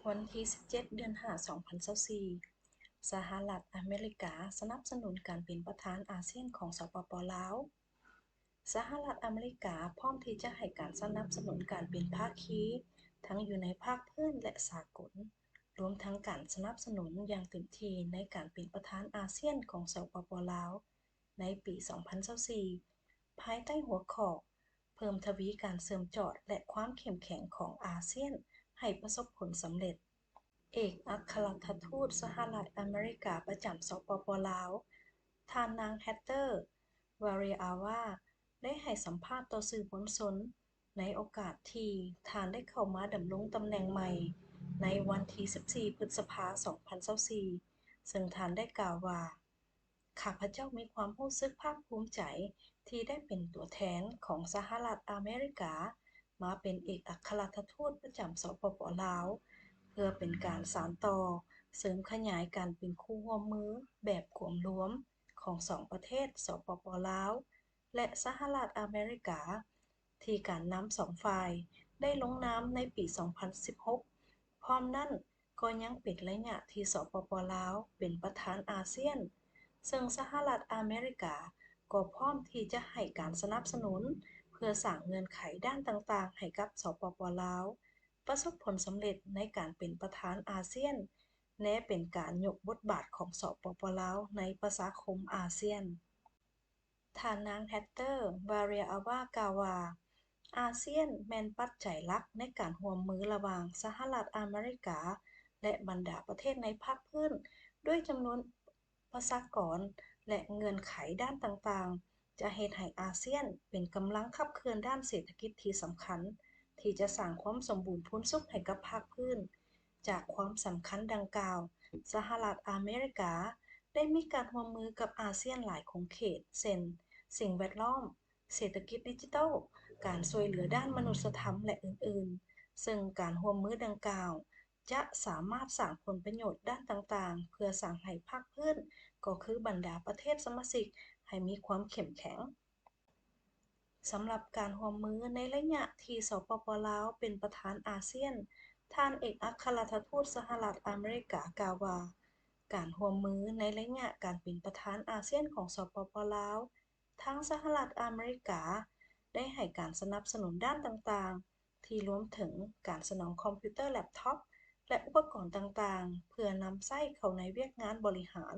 ວັນທີສິບເຈັດ ເດືອນຫ້າ ສອງພັນຊາວສີ່ ສະຫະລັດອາເມລິກາສະໜັບສະໜູນການເປັນປະທານອາຊຽນຂອງ ສປປ ລາວ. ສະຫະລັດອາເມລິກາພ້ອມທີ່ຈະໃຫ້ການສະໜັບສະໜູນການເປັນພາຄີ ທັງຢູ່ໃນພາກພື້ນ ແລະ ສາກົນ, ລວມທັງການສະໜັບສະໜູນຢ່າງເຕັມທີ່ໃນການເປັນປະທານອາຊຽນຂອງ ສປປ ລາວ ໃນປີສອງພັນຊາວສີ່ ພາຍໃຕ້ຫົວຂໍ້ ເພີ່ມທະວີການເຊື່ອມຈອດ ແລະ ຄວາມເຂັ້ມແຂງຂອງອາຊຽນໃຫ້ປະສົບຜົນສຳເລັດ. ເອກອັກຄະລັດຖະທູດສະຫະລັດອາເມລິກາປະຈຳ ສປປ ລາວ ທ່ານນາງ ແຮັດເຕີ ວາເຣອາວາ ໄດ້ໃຫ້ສຳພາດຕໍ່ສື່ມວນຊົນ ໃນໂອກາດທີ່ທ່ານໄດ້ເຂົ້າມາດຳລົງຕຳແໜ່ງໃໝ່ ໃນວັນທີສິບສີ່ ພຶດສະພາ ສອງພັນຊາວສີ່ ເຊິ່ງທ່ານໄດ້ກ່າວວ່າ, ຂ້າພະເຈົ້າມີຄວາມຮູ້ສຶກພາກພູມໃຈທີ່ໄດ້ເປັນຕົວແທນຂອງສະຫະລັດອາເມລິກາ ມາເປັນເອກອັກຄະລັດຖະທູດປະຈຳ ສປປ ລາວ ເພື່ອເປັນການສານຕໍ່ເສີມຂະຫຍາຍການເປັນຄູ່ຮ່ວມມືແບບກວມລວມຂອງສອງປະເທດ ສປປ ລາວ ແລະ ສະຫະລັດອາເມລິກາ ທີ່ການນຳສອງຝ່າຍໄດ້ລົງນາມໃນປີສອງພັນສິບຫົກ. ພ້ອມນັ້ນ, ກໍຍັງເປັນໄລຍະທີ່ ສປປ ລາວ ເປັນປະທານອາຊຽນ, ເຊິ່ງສະຫະລັດອາເມລິກາກໍພ້ອມທີ່ຈະໃຫ້ການສະໜັບສະໜູນເພື່ອສ້າງເງື່ອນໄຂດ້ານຕ່າງໆໃຫ້ກັບ ສປປ ລາວ ປະສົບຜົນສຳເລັດໃນການເປັນປະທານອາຊຽນ ແລະ ເປັນການຍົກບົດບາດຂອງ ສປປ ລາວ ໃນປະຊາຄົມອາຊຽນ. ທ່ານນາງ ແຮັດເຕີ ວາເຣອາວາ ກ່າວວ່າ, ອາຊຽນແມ່ນປັດໄຈຫຼັກໃນການຮ່ວມມືລະຫວ່າງສະຫະລັດອາເມລິກາ ແລະ ບັນດາປະເທດໃນພາກພື້ນ ດ້ວຍຈຳນວນປະຊາກອນ ແລະ ເງື່ອນໄຂດ້ານຕ່າງໆ ຈະເຮັດໃຫ້ອາຊຽນເປັນກຳລັງຂັບເຄື່ອນດ້ານເສດຖະກິດທີ່ສຳຄັນ ທີ່ຈະສ້າງຄວາມສົມບູນພູນສຸກໃຫ້ກັບພາກພື້ນ. ຈາກຄວາມສຳຄັນດັ່ງກ່າວ, ສະຫະລັດອາເມລິກາໄດ້ມີການຮ່ວມມືກັບອາຊຽນຫຼາຍຂົງເຂດ ເຊັ່ນ ສິ່ງແວດລ້ອມ, ເສດຖະກິດດິຈິຕອລ, ການຊ່ວຍເຫຼືອດ້ານມະນຸດສະທຳ ແລະ ອື່ນໆ, ເຊິ່ງການຮ່ວມມືດັ່ງກ່າວຈະສາມາດສ້າງຜົນປະໂຫຍດດ້ານຕ່າງໆ ເພື່ອສ້າງໃຫ້ພາກພື້ນ ກໍຄືບັນດາປະເທດສະມາຊິກ ໃຫ້ມີຄວາມເຂັ້ມແຂງ. ສຳລັບການຮ່ວມມືໃນໄລຍະທີ່ ສປປ ລາວ ເປັນປະທານອາຊຽນ, ທ່ານເອກອັກຄະລັດຖະທູດສະຫະລັດອາເມລິກາກ່າວວ່າ, ການຮ່ວມມືໃນໄລຍະການເປັນປະທານອາຊຽນຂອງ ສປປ ລາວ, ທາງສະຫະລັດອາເມລິກາໄດ້ໃຫ້ການສະໜັບສະໜູນດ້ານຕ່າງໆ ທີ່ລວມເຖິງການສະໜອງຄອມພິວເຕີ ແລັບທັອບ ແລະ ອຸປະກອນຕ່າງໆ ເພື່ອນຳໃຊ້ເຂົ້າໃນວຽກງານບໍລິຫານ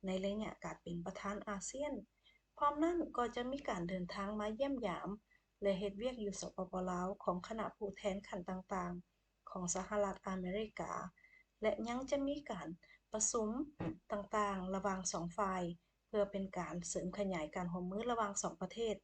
ໃນໄລຍະການເປັນປະທານອາຊຽນ. ພ້ອມນັ້ນກໍຈະມີການເດີນທາງມາຢ້ຽມຢາມ ແລະ ເຮັດວຽກຢູ່ ສປປ ລາວ ຂອງຄະນະຜູ້ແທນຂັ້ນຕ່າງໆຂອງສະຫະລັດອາເມລິກາ ແລະ ຍັງຈະມີການປະຊຸມຕ່າງໆລະຫວ່າງສອງຝ່າຍ ເພື່ອເປັນການເສີມຂະຫຍາຍການຮ່ວມມືລະຫວ່າງສອງປະເທດ.